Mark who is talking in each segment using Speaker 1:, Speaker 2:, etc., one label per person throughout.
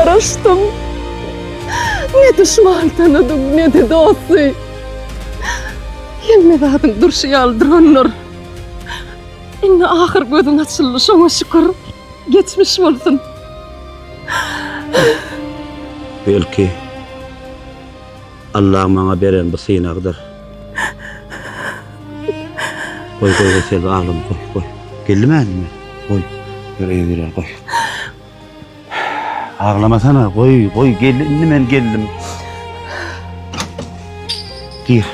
Speaker 1: garaşdym. Ne duşman tanadyň, ne-de dosty. Hemme zadyň durşy ýaly durandyr. Indi ahyr gözüň açyldy, şoňa şükür. Geçmiş bolsun.
Speaker 2: Belki, Allaň maňa beren bu synagdyr. Goý, goý, goý, Selbi, aglama, goý, goý. Geldim-ä indi men. Goý, ýör öýe girelim, goý. Aglamasana, goý, goý, geldi, indi men geldim. Gir.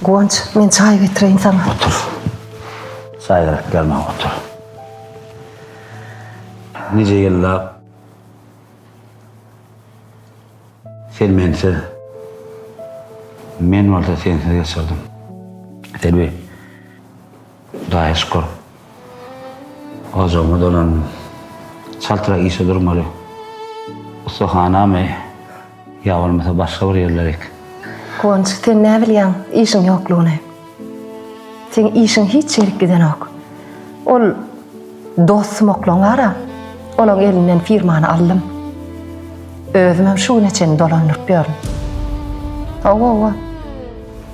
Speaker 1: Guwanç, men çaý getireýin saňa.
Speaker 2: Otur. Çaý gerek däl maňa, otur. Nije ýyllap Sen mensiz, men bolsa sensiz geçirdim. Selbi, Hudaýa şükür, ojagyma dolandym. Çaltrak işe durmaly. Ussahanamy ýa bolmasa başga bir ýerlerik.
Speaker 1: Guwanç, sen näbilýäň işiň ýoklugyny? Seň işiň hiç ýerik gidenok. Ol dostsumaklaň bar-a, olaň elinden firmany aldym. Özümem şu güne çenli dolandyryp ýörün. Hawa-hawa.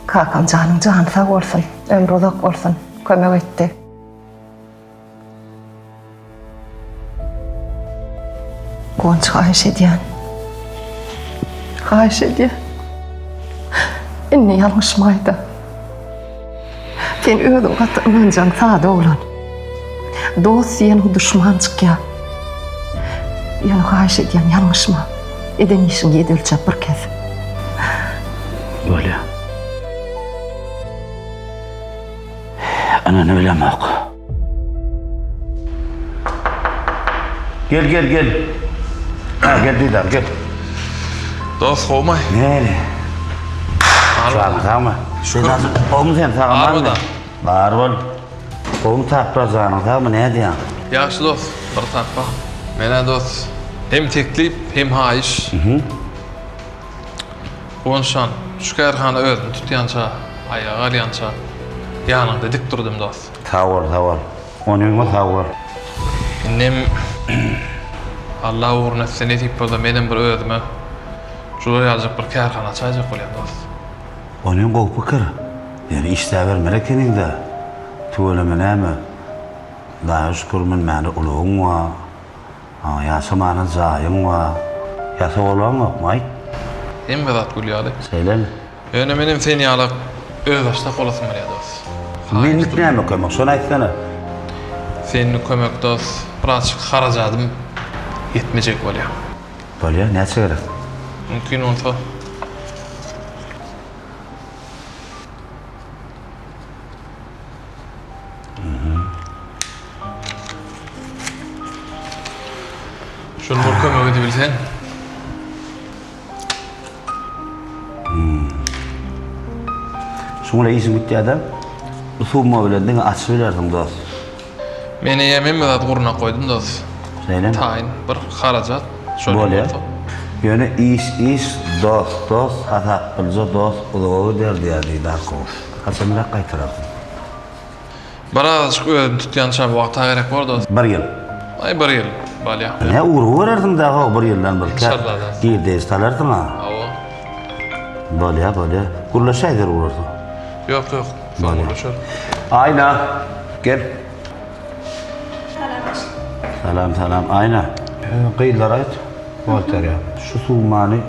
Speaker 1: Kakam janyň jany sag bolsun, ömri uzak bolsun, kömek etdi. Guwanç haýyş edýän. Haýyş edýän. Indi ýalňyşmaýda. Sen özüň gaty ynanjaň sada oglan. Dost diýeniň duşman çykýar. Ýöne haýyş edýän ýalňyşma. Eden işiň ýedi ölçäp bir kes.
Speaker 2: Bolýar. Ynanybilemok. Gel gel gel. Ha gel Didar gel.
Speaker 3: Dost gowmy?
Speaker 2: Näle? Sagmy sagmy? Şükür. Gowmy sen sag amanmy? Bar bol. Gowmy taplar janyň sagmy nädýäň?
Speaker 3: Ýagşy dost, bir tapba. Menä dost hem teklip hem haýyş. Guwançjan, şu kärhana özüni tutýança, aýaga galýança ýanyňda dik durdum dost.
Speaker 2: Sag bol, sag bol. Onyňa sag bol.
Speaker 3: Indem Alla ugruna etse nesip bolsa menem bir özüme şular ýalyjak bir kärhana açaýjak bolýan dost.
Speaker 2: Onyň gowy pikir. Ýöne işläbermeli ekeniňdä. Tüweleme näme? Hudaýa şükür münmäne ulagyň bar. Ýaşamana jaýyň bar. Ýa sowalaňokmy, aýt?
Speaker 3: Hemme zat gül ýaly.
Speaker 2: Şeýlemi?
Speaker 3: Ýöne menem sen ýalak özbaşdak bolasym gelýär dos.
Speaker 2: Menlik näme kömek, şony aýtsana.
Speaker 3: Senlik kömek dos, birazjyk harajadym ýetmejek bolýar.
Speaker 2: Bolýar, näçe gerek?
Speaker 3: Mümkin bolsa. Şol bir kömek edibilseň.
Speaker 2: Şuň bilen işiň bitýär-de. Bu summa bilen diňe açyp bilersiň, dost.
Speaker 3: Men eýýäm hemme zady gurnap goýdum, dost.
Speaker 2: Şeýlemi?
Speaker 3: Taýyn bir harajat şol
Speaker 2: Bolýar. Ýöne iş iş, dost dost, hasap bilje dost uzaga gider diýýär diýdi Arkow. Haçanrak gaýtararsyň?
Speaker 3: Birazajyk özümi tutýança wagta gerek bor dost.
Speaker 2: Bir ýyl.
Speaker 3: Aý bir ýyl bolýa.
Speaker 2: Ne urgy berersiň dagy bir ýyldan bir.
Speaker 3: Inşallah dost.
Speaker 2: Girdeji salarsyň-a.
Speaker 3: Hawa.
Speaker 2: Bolýa bolýa. Gürleşäý zerur bolsa.
Speaker 3: Ýok ýok. Soň gürleşeris.
Speaker 2: Aýna gel.
Speaker 4: Salam başlyk.
Speaker 2: Salam salam Aýna. Gyzlara aýt. Buhgalteriýa. Şu summany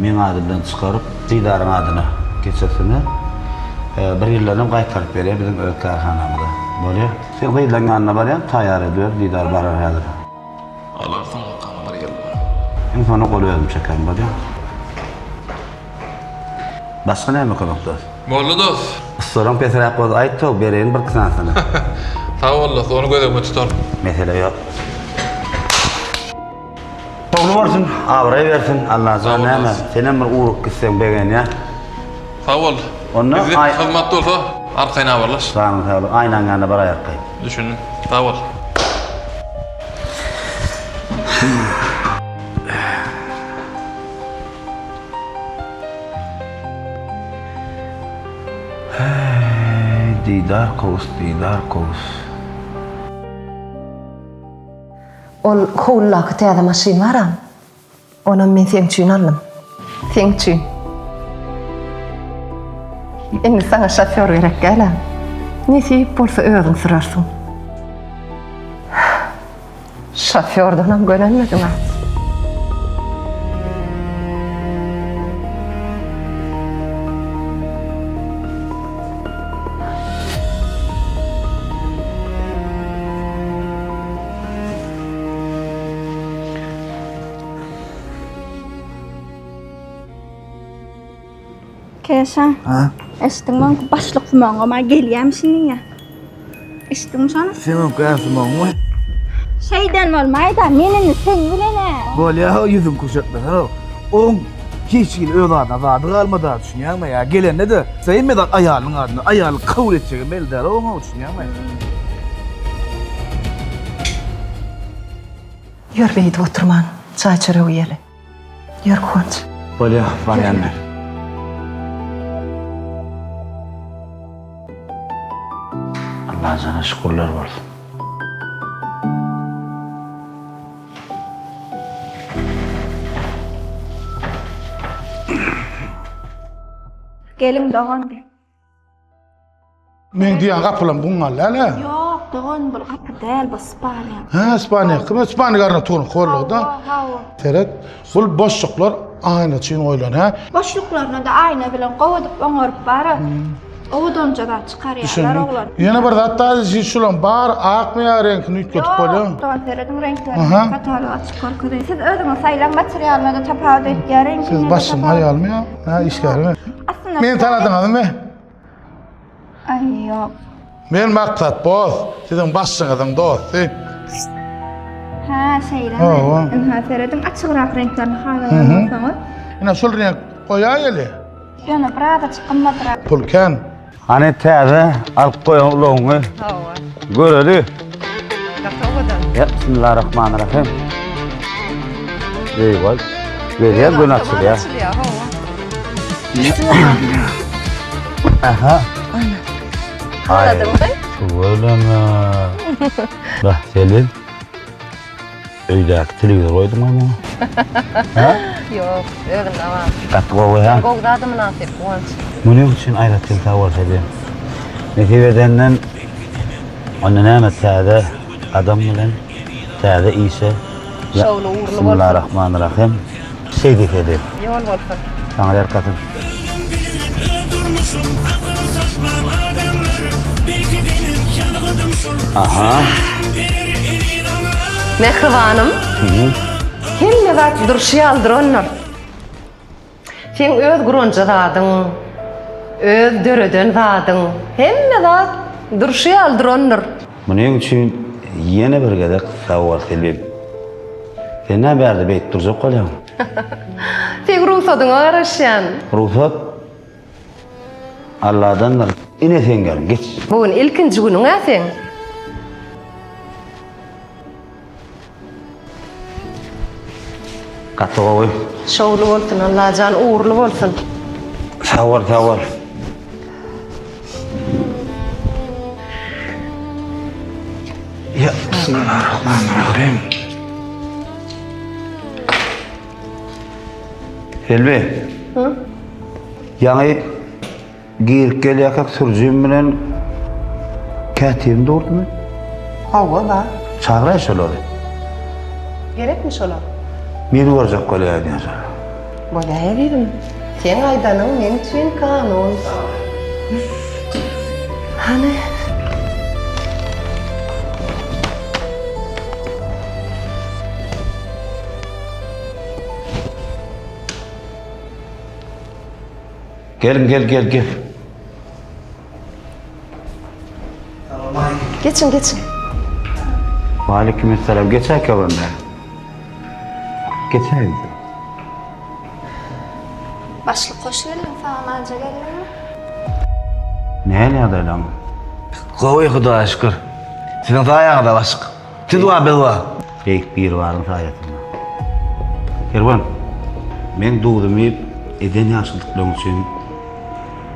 Speaker 2: meň adymdan çykaryp, Didaryň adyna geçirsinler. Bir ýyldanam gaýtaryp berýär biziň öz kärhanamyza. Bolýar. Sen gyzlaryň ýanyna barýaň, taýýar ediber, Didar barar häzir.
Speaker 3: Alarsyň kakam bir ýyldan.
Speaker 2: Iň soňunda goly özüm çekerin, bolýar. Başga näme kömek dost?
Speaker 3: Boldy dost.
Speaker 2: Ussalaň pesräk bolsa aýt-ow, bereýin birki sanysyny.
Speaker 3: Sag bol dost, ony göz öňüme tutaryn.
Speaker 2: Mesele ýok. Şowly bolsun, abraý bersin, Allajan näme, senem bir urup gitseň begenýän.
Speaker 3: Sag bol.
Speaker 2: Onda
Speaker 3: Bizden hyzmat bolsa arkaýyn habarlaş.
Speaker 2: Janyň sag bol, Aýnaň ýanyna baraý arkaýyn.
Speaker 3: Düşündim. Sag bol.
Speaker 2: Heý, Didar Kowus, Didar Kowus.
Speaker 1: Ol howludaky täze maşyn bar-a. Onam men seň üçin aldym. Seň üçin. Indi saňa şofýor gerek däl-ä. Nesip bolsa özüň sürersiň. Şofýordanam gönenmediň-ä.
Speaker 4: Keşa.
Speaker 5: Ha?
Speaker 4: Eşitdiňmi öňki başlyk sumagyňa maňa gelýämişin diýýä. Eşitdiňmi şony?
Speaker 5: Sen öňki är sumagyňmy?
Speaker 4: Şeýden bolmaýda, men indi seň bilen-ä.
Speaker 5: Bolýa, ýüzüň küşertmesene. Oň hiç hili öz adyna zady galmady, düşünýäňmi? Ýa gelende-de hemme zat aýalynyň adyna. Aýaly kabul etjegem belli däl oňa, düşünýäňmi?
Speaker 1: Ýör beýdip oturman, çaý-çörek iýeli. Ýör Guwanç.
Speaker 2: Bolýa, barýan men. Allajana şükürler bolsun.
Speaker 4: Gelin dogan.
Speaker 6: Meň diýen gapylam guňňal däl-ä.
Speaker 4: Ýok, dogan, bul gapy däl, bu spalýa.
Speaker 6: Hä, spalýa. Kim spalýa garnituryň horlugy-da.
Speaker 4: Hawa.
Speaker 6: Seret, bul boşluklar aýna üçin goýlan, hä?
Speaker 4: Boşluklaryny-da aýna bilen gowy edip oňaryp bar-a. Owadanja zat çykarýarlar oglan.
Speaker 6: Ýene bir zat bar, şulaň bary akmy ýa reňkini üýtgedip bolýar?
Speaker 4: Ýok, dogan serediň reňklerini katalog açyp görkezeýin. Siz özüňiz saýlaň, materialyna-da tapawut etýär, reňkine-de
Speaker 6: Siz başlygyň aýalymy ýa? Hä, işgärimi?
Speaker 4: Aslynda
Speaker 6: Meni tanadyňyzmy?
Speaker 4: Aý, ýok.
Speaker 6: Men Maksat boss, siziň başlygyňyzyň dosty.
Speaker 4: Hä, şeýlemi?
Speaker 6: Hawa.
Speaker 4: Ynha, serediň, açygrak reňklerini halaýan bolsaňyz.
Speaker 6: Ine, şul reňk goýaýaly.
Speaker 4: Ýöne birazajyk gymmadrak.
Speaker 6: Pul kän.
Speaker 2: Hany täze alyp goýan ulagyňy.
Speaker 1: Hawa.
Speaker 2: Göreli.
Speaker 1: Gaty owadan.
Speaker 2: Ýa, bismillahirrahmanirrahim. Eýwal. Gelýär, gün açylýar.
Speaker 1: Açylýar, hawa.
Speaker 2: Aha.
Speaker 1: Ana. Haladyňmy?
Speaker 2: Tüweleme. Bah, Selin. Öýdäki telewizor goýduňmy muňa? Ha?
Speaker 1: Ýok, özünde bar.
Speaker 2: Gaty gowy, ha?
Speaker 1: Gowy zada mynasyp, Guwanç.
Speaker 2: Munuň üçin aýratyn sag bol, Selin. Nesip edenden onda näme täze adam bilen täze işe
Speaker 1: Şowly ugrly bolsun.
Speaker 2: Bismillahirrahmanirrahim. Şeý diýsedi.
Speaker 1: Ýol bolsun.
Speaker 2: Saňa ýalkasyn. Aha.
Speaker 1: Mähribanym. Hemme zat durşy ýaly durandyr. Seň öz guranja zadyň, öz döreden zadyň, hemme zat durşy ýaly durandyr.
Speaker 2: Munuň üçin ýene bir gezek sag bol Selbim. Sen näme bärde beýdip durjak bolýaň?
Speaker 1: Seň rugsadyňa garaşýan.
Speaker 2: Rugsat Alladandyr. Ine sen gel, geç.
Speaker 1: Bu gün ilkinji günüň-ä seň.
Speaker 2: Gaty gowy.
Speaker 1: Şowly bolsun Allajan ugurly bolsun.
Speaker 2: Sag bol sag bol. Ya Bismillahirrahmanirrahim. Selbi.
Speaker 1: Hı?
Speaker 2: Ýaňy Girip gelýärkäk sürüjim bilen kätibim durdumy?
Speaker 1: Hawa, bar.
Speaker 2: Çagyraý şolary.
Speaker 1: Gerekmi şolar?
Speaker 2: Meni görjek bolýar diýýär şolar.
Speaker 1: Bolýar ezizim. Seň aýdanyň meň üçin kanun. Hany?
Speaker 2: Geliň gel gel gel.
Speaker 1: Geçiň geçiň.
Speaker 2: Waleýkim essalam. Geçäý käbirinde. Geçäý.
Speaker 4: Başlyk hoş geldiň, sag-amanja geldiňmi?
Speaker 2: Nähili ýagdaýlaň?
Speaker 5: Gowy Hudaýa şükür. Siziň saýaňyzda başlyk. Siz bar biz bar.
Speaker 2: Beýik Biribaryň saýasynda. Kerwen, meň duzumy iýip eden ýagşylyklaryň üçin.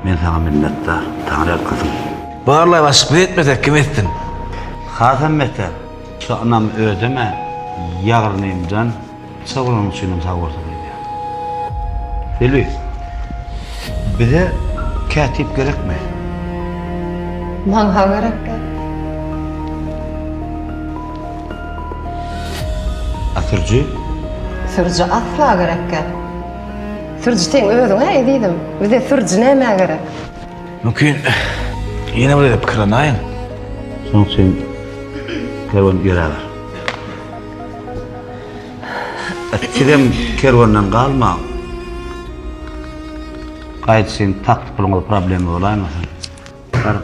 Speaker 2: Men saňa minnetdar. Taňryýalkasyn.
Speaker 5: Barlaý başlyk biz etmesek kim etsin.
Speaker 2: Hasam beter, şu ynamy ödemän, ýagyrnymdan çyg bolanyň üçinem sag bolsun diýýän. Selbi, bize kätip gerekmi?
Speaker 1: Maňa gerek däl.
Speaker 2: A sürüji?
Speaker 1: Sürüji asla gerek däl. Sürüji seň özüň-ä ezizim. Bize sürüji nämä gerek?
Speaker 5: Mümkin, ýene bir gezek pikirlenäýiň.
Speaker 2: Şonuň üçin kerwen ýöräber. Sizem kerwenden galmaň. Gaýdyşyn takt puluňyz problema bolaýmasyn. Bar.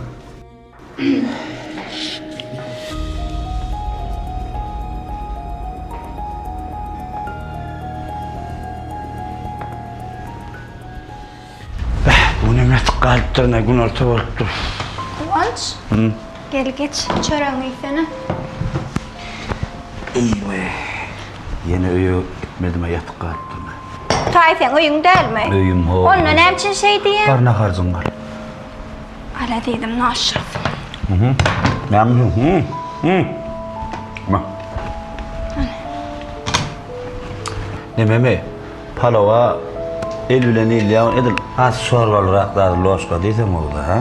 Speaker 2: Beh, bu günem ýatyp galypdyryn-a, günorta bolupdyr.
Speaker 4: Guwanç, gel geç, çöregiňi iýsene.
Speaker 2: Eý-we, ýene öýe gitmedim-ä, ýatyp galypdyryn-a.
Speaker 4: Taý seň öýüň dälmi?
Speaker 2: Öýüm, ho.
Speaker 4: Onda näme üçin şeý diýýäň?
Speaker 2: Bar naharjyňy al.
Speaker 4: Al ezizim, naşyrsyn.
Speaker 2: Näme üçin? Hı, hı. Ma. Nememi? Palawa el bilen iýilýär, edil has çorbalyrak zady ložka diýseň boldy, ha?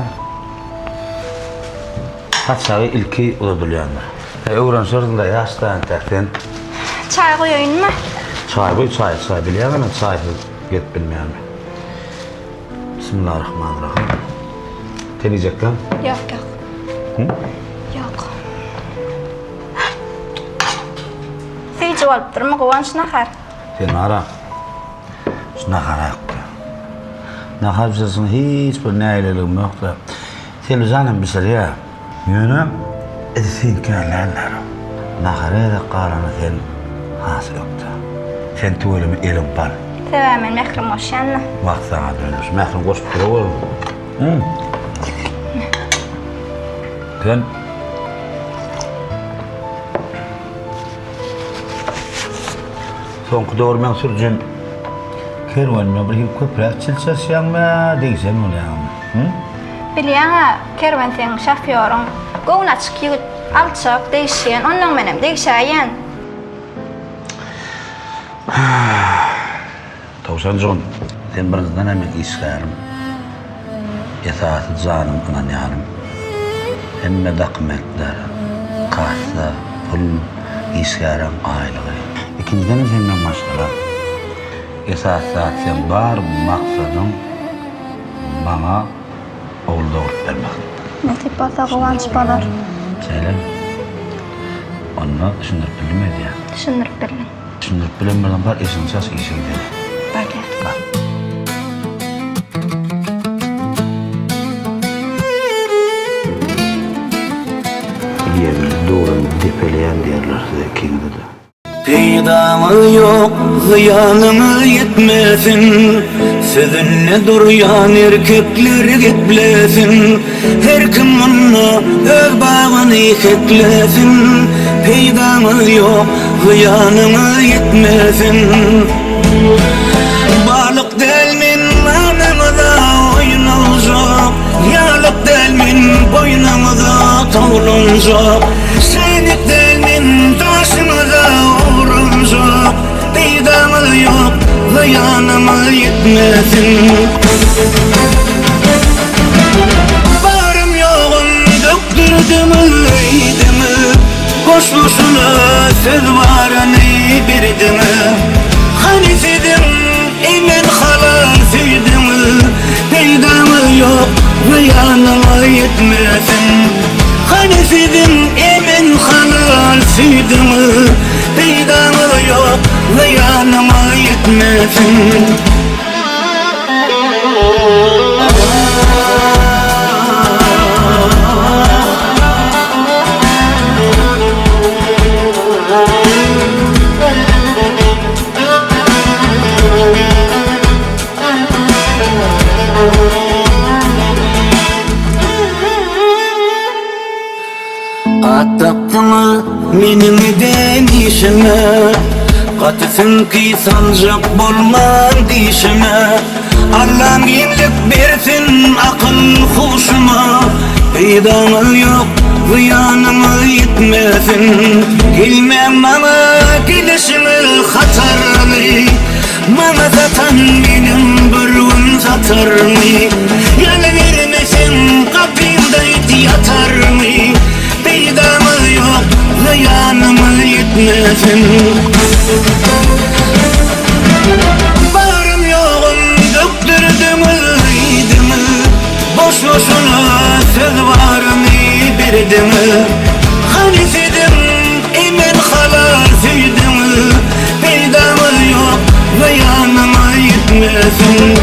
Speaker 2: Saçagy ilki uzadylýandyr. He, öwrenişersiň-dä, ýaş da entäk sen.
Speaker 4: Çaý goýaýynmy?
Speaker 2: Çaý goý, çaý, çaý. Bilýäňmi men çaýsyz gezip bilmeýänimi. Bismillahirrahmanirrahim. Sen iýjekmi?
Speaker 4: Ýok, ýok.
Speaker 2: Hı?
Speaker 4: Ýok. Süýji bolupdyrmy Guwanç nahar?
Speaker 2: Sen ara şu nahara ýakdy. Nahar bişirişiň hiç bir nägileligim ýok-da. Selbijan hem bişirýär. Ýöne edil seňki ýaly däldir. Nahara gezek galanda sen has ökde. Sen tüweleme eliň bal.
Speaker 4: Sebäbi men mährim goşýan-da.
Speaker 2: Wah saňa dönüş. Mährim goşup duraweri. Sen Soňky döwür meň sürüjim Kerwenine bir hili köpräk çil çaşýaňmy, degişen bolýaňmy? Hı?
Speaker 4: Bilýäň-ä, Kerwen seň şofýoryň. Göwnaçyk ýigit, alçak, degişgen. Onnoň menem degişäýýän.
Speaker 2: Towşanjygym, sen birinjiden-ä meň işgärim. Esasy janym ynanýanym. Hemme dokumentler, kassa, pul, işgäriň aýlygy. Ikinjidenem sen meň maşgalam. Esasy zat seň bar maksadyň maňa ogul dogrup bermek.
Speaker 4: Nesip bolsa Guwanç bolar.
Speaker 2: Şeýlemi? Onda düşündirip bildim öýdýän.
Speaker 4: Düşündirip bildiň.
Speaker 2: Düşündirip bilen bolsaň bar eşigiňi çaş işe gideli.
Speaker 4: Bolýar.
Speaker 2: Bar. Ýerli dogran depeleýän diýerler size ikiňize-de.
Speaker 7: Peýdaňyz ýok, zyýanyňyz ýetmesin, Sözünde durýan erkekler geplesin. Her kim munda öz bagyny heklesin, Peýdaňyz ýok, zyýanyňyz ýetmesin. Balyk däl men nanyňyza oýnaljak, Ýalyk däl men boýnuňyza towlanjak, Şeýnik däl men daşyňyza oranjak, Peýdaňyz ýok, zyýanyňyz ýetmesin. Barym ýogum dökdürdiňiz öýdüňiz Goşgusuna söz baryny berdiňiz Hany siziň emen halal süýdüňiz Peýdaňyz ýok zyýanyňyz ýetmesin Hany siziň emen halal süýdüňiz Peýdaňyz ýok zyýanyňyz ýetmesin. At dakdyňyz meniň eden işime, Gaty süňki saljak bolmaň dişime. Allam giňlik bersin akyl huşuma Peýdaňyz ýok zyýanyňyz ýetmesin Gelmäň maňa gelişiňiz hatarly Maňa satan menem bir gün satarmy Ýaly bermeseň gapyňda it ýatarmy Peýdamyz ýok, zyýanymyz ýetmesin. Barym ýogum dökdürdiňiz, iýdiňiz, Boş-boşuna söz baryny berdiňiz. Hany siziň emen halal süýdüňiz, Peýdamyz ýok, zyýanymyz ýetmesin.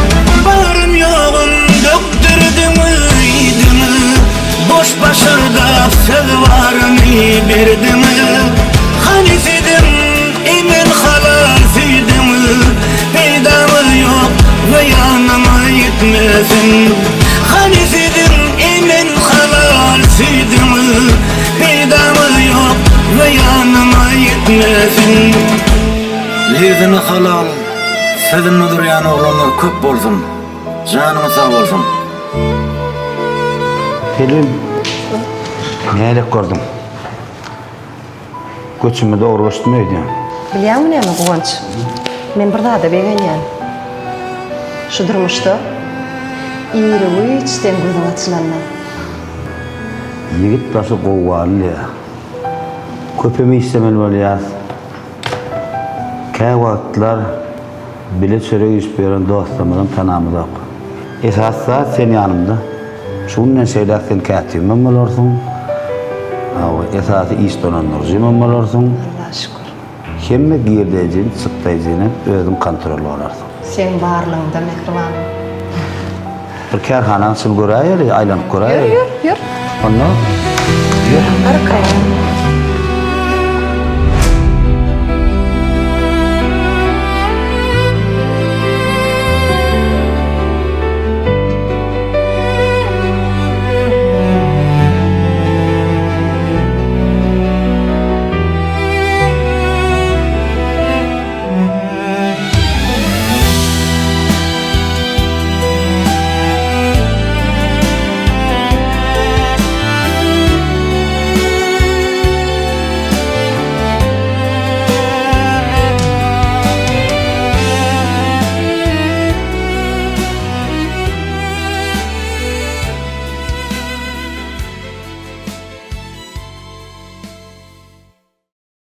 Speaker 7: Barym ýogum dökdürdiňiz, iýdiňiz, Boş başyrdap söz baryny berdiňiz Hany siziň emen halal süýdüňiz Peýdaňyz ýok zyýanyňyz ýetmesin Hany siziň emen halal süýdüňiz Peýdaňyz ýok zyýanyňyz ýetmesin Lezzini halal sözünde durýan oglanlar köp bolsun. Janyňyz sag bolsun.
Speaker 2: Selim, nädip gördüň? Göçümi dogry göçdüm öýdýän.
Speaker 1: Bilýäňmi näme, Guwanç? Men bir zada begenýän. Şu durmuşda iru-giç seň gözüň açylanyna.
Speaker 2: Ýigit başy gowgaly. Köpem işlemeli bolýas. Käwagtlar Bile çörek iýişip ýören dostlarymyzam tanamyzok. Esasy zat sen ýanymda. Şu günden şeýläk sen kätibimem bolarsyň. Hawa, esasy iş dolandyryjymam bolarsyň.
Speaker 1: Allaha şükür.
Speaker 2: Hemme girdeýjini, çykdaýjyny özüň kontrol bolarsyň.
Speaker 1: Seň barlygyňda mähribanym.
Speaker 2: Bir kärhanaň içini göräýeli, aýlanyp göräýeli.
Speaker 1: Ýör, ýör, ýör.
Speaker 2: Onda ýör.
Speaker 1: Arkaýyn.